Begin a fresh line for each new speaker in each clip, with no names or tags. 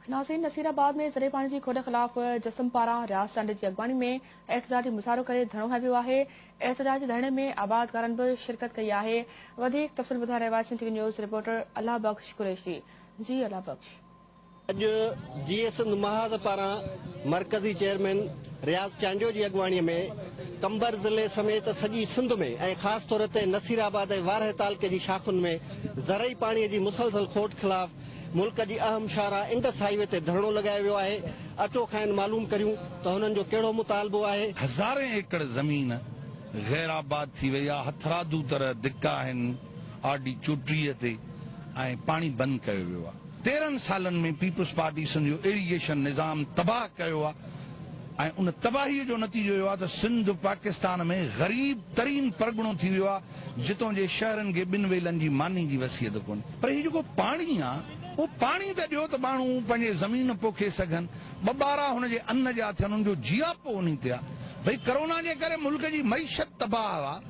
ناظرين نصيرآباد ۾ زرعي پاڻي جي کوٽ خلاف جسم پاران رياض چانڊيي جي اڳواڻي ۾ احتجاجي مظاهرو ڪري ڌرڻو هنيو ويو آهي احتجاجي ڌرڻي ۾ آبادگارن به شرڪت ڪئي آهي وڌيڪ تفصيل ٻڌائي رهيو آهي Sindh T V news reporter Allah Bakhsh Qureshi جي الله بخش.
اڄ جيئي سنڌ محاذ پاران مرڪزي چيئرمين رياض چانڊيو جي اڳواڻي ۾ قمبر ضلعي سميت سڄي سنڌ ۾ ۽ خاص طور تي نصيرآباد ۽ وارهه تعلقي جي شاخن ۾ زرعي پاڻي جي مسلسل کوٽ خلاف ملڪ جي اهم شاهراهه انڊس هائي وي تي ڌرڻو لڳايو ويو آهي، اچو کانئن معلوم ڪريون ته هنن جو ڪهڙو مطالبو آهي.
هزارين ايڪڙ زمين غير آباد ٿي وئي آهي، هٿرادو طرح ڌڪا آهن آر ڊي 34 تي ۽ پاڻي بند ڪيو ويو آهي. 13 سالن ۾ پيپلز پارٽي سنڌ جو ايريگيشن نظام تباهه ڪيو آهي ۽ ان تباهي جو نتيجو اهو آهي ته سنڌ پاڪستان ۾ غريب ترين پرڳڻو ٿي ويو آهي. جتون جي شهرن کي ٻن ويلن جي ماني جي وسيعت ڪونهي. پر هي جيڪو پاڻي آ، اهو پاڻي ته ڏيو ته ماڻهو پنهنجي زمين پوکي سگهن، ٻه ٻارا هن جي ان جا ٿين، ان جو جياپو انهي تي آ. ڀئي ڪرونا جي ڪري ملڪ جي معيشت تباهه آ،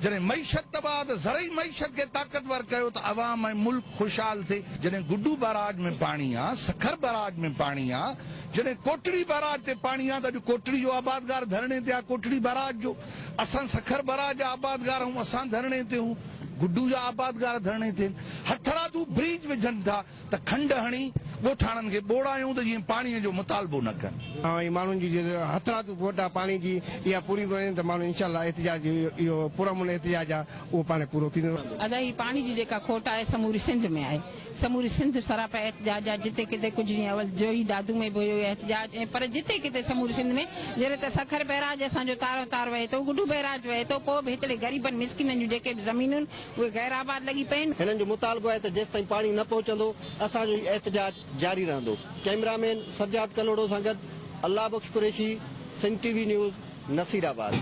جڏهن معيشت تباهه ته زرعي معيشت کي طاقتور ڪيو ته عوام ۽ ملڪ خوشحال ٿئي. جڏهن گڊو بئراج ۾ پاڻي آ، سکر بئراج ۾ پاڻي آ، جڏهن ڪوٽڙي بئراج تي پاڻي آ ته اڄ ڪوٽڙي جو آبادگار ڌرڻي تي آ، ڪوٽڙي بئراج جو. اسان سکر بئراج جا آبادگار آهيون، اسان ڌرڻي تي هون، گڊو جا آبادگار ڌرڻي تي آهن، هٿرادو بريج وجهن ٿا ته کنڊ هڻي ڳوٺاڻن کي ٻوڙايون ته جيئن پاڻي جو مطالبو نه ڪن.
۽ ماڻهن جي جيڪا هٿرادو کوٽ آهي پاڻي جي اها پوري وڃي ته ماڻهو انشاء الله احتجاج اهو پرامن احتجاج آهي اهو پاڻ پورو ٿيندو.
ادا هي پاڻي جي جيڪا کوٽ آهي سموري سنڌ ۾ آهي. سموري سنڌ سراپا احتجاج آ جتي ڪٿي ڪجهه ڏينهن اول جوهي دادو ۾ به هيو احتجاج ۽ پر جتي ڪٿي سموري سنڌ ۾ جڏهن ته سکر بئراج اسان جو تارو تار وهي ٿو گڊو بئراج وهي ٿو پوء به هتڙي غريبن مسڪينن جون جيڪي به زمينون اهي غير آباد لڳي پين.
هنن جو مطالبو آهي ته جيستائين پاڻي نه پهچندو اسان جو هي احتجاج جاري رهندو. ڪئميرا مين سجاد ڪلهوڙو سان گڏ Allah Bakhsh Qureshi, Sindh T V news, Nasirabad.